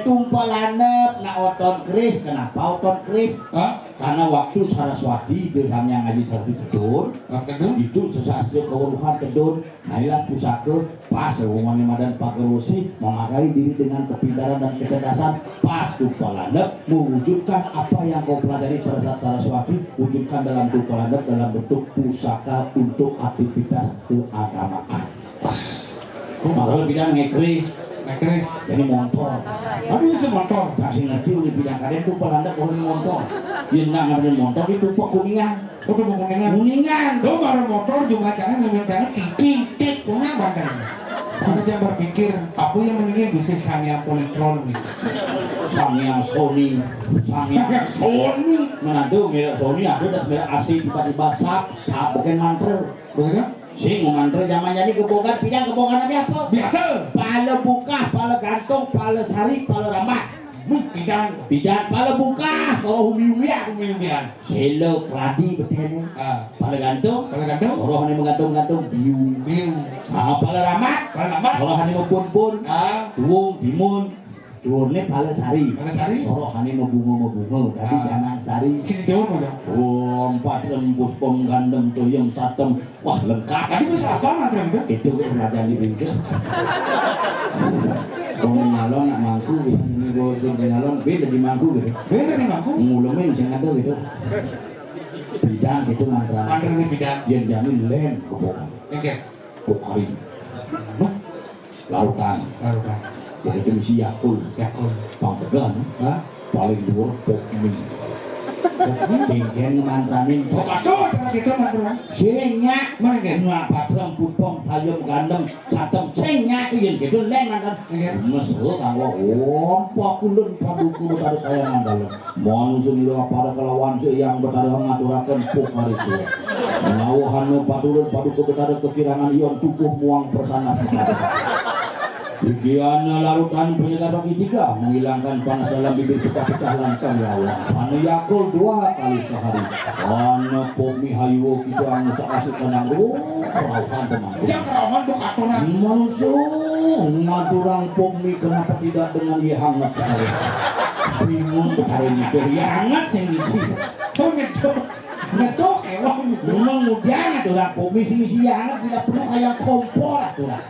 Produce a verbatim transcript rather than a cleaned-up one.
Tumpel landep, nak oton keris. Kenapa oton keris? Hah? Karena waktu Saraswati, Ida Sang Hyang Aji Saraswati tedun, ah, tedun, itu sesastra keweruhan tedun, nah, inilah pusaka pas, wong madan pager wesi, memagari diri dengan kepintaran dan kecerdasan, pas tumpel landep, mewujudkan apa yang kau pelajari pada saat Saraswati, wujudkan dalam tumpel landep dalam bentuk pusaka untuk aktivitas keagamaan. Pas. Kok bakal bilang ngekris? Ngekris. Ini montor. Aduh, bisa montor. Masih ngerti udah bilang kalian tuh pelanda kalau montor. Ya, nggak ngerti montor itu kok Kuningan. Udah mau Kuningan. Kuningan. Lo marah motor juga jangan ngomong jangan titik titik punya banten. Mana jangan berpikir apa yang meninggal bisa Sanghyang Polytron gitu. Sanghyang Sony. Sanghyang Sony. Mana tuh merek Sony ada, das merek A C tiba-tiba sap sap bukan mantra. Begitu? Sing mantra zaman jadi gebogan, pidang gebogan lagi apa? Biasa. Pala bukah, pala gantung, pala sari, pala rambat. Mu pidang. Pidang pala bukah, soroh umi-umian. Umi-umian. Selo keladi betene. Ah. Pala gantung. Pala gantung. Soroh ni menggantung-gantung. Biu. Biu. Ah, pala rambat. Pala rambat. Soroh ni mebun-bun. Ah. Tuung, timun. Dhuwurne pala sari. Pala sari. Sorohane mebunga-mebunga, dadi, ah, janang sari. Sing dhuwur to. Om padrem puspem gandem toyem satem. Wah, lengkap. Tadi wis apa mantra itu? Itu kerajaan di pinggir. Wong nyalon nak mangku, ini gua sing nyalon, beda di mangku gitu. Beda di mangku? Nguleme sing ada gitu. Bidang gitu mantra. Mantra ini bidang. Yen jani len kebokan. Oke. Pokari. Hah? Larutan. Larutan. Jadi itu mesti Yakult. Yakult. Pang pegang. Hah? Paling dhuwur Pop Mie. Pop Mie? Dengken mantranin. Oh, aduh, cara gitu mantra. Sing nyak. Mana, nggih? Nyak padrem puspem tayem gandem satem sing nyak yen gitu len mantan. Nggih. Mesra kanggo ompa kulun paduka betara kayangan dalem. Manusa nira pada kelawan Sang Hyang Betara ngaturaken pukariswa. Menawa hana paturon paduka Betara kekirangan ion tukuh muang persana. Iki ana larutan penyegar bagi tiga, menghilangkan panas dalam bibir pecah-pecah langsam lawan. Ana Yakult dua kali sehari. Ana Pop Mie hayu kita anu sakasih kandang ruh, serauhan pemangku. Jang kerawan bu katuran. Manusa ngaturang Pop Mie kenapa tidak dengan ye hangat sekali? Bingung betara nyeduh, ye hangat sing ngisi. Tuh nyeduh, nyeduh ewang nyeduh. Memang mudian ngaturang Pop Mie sing ngisi ye hangat, tidak perlu kayak kompor aturang.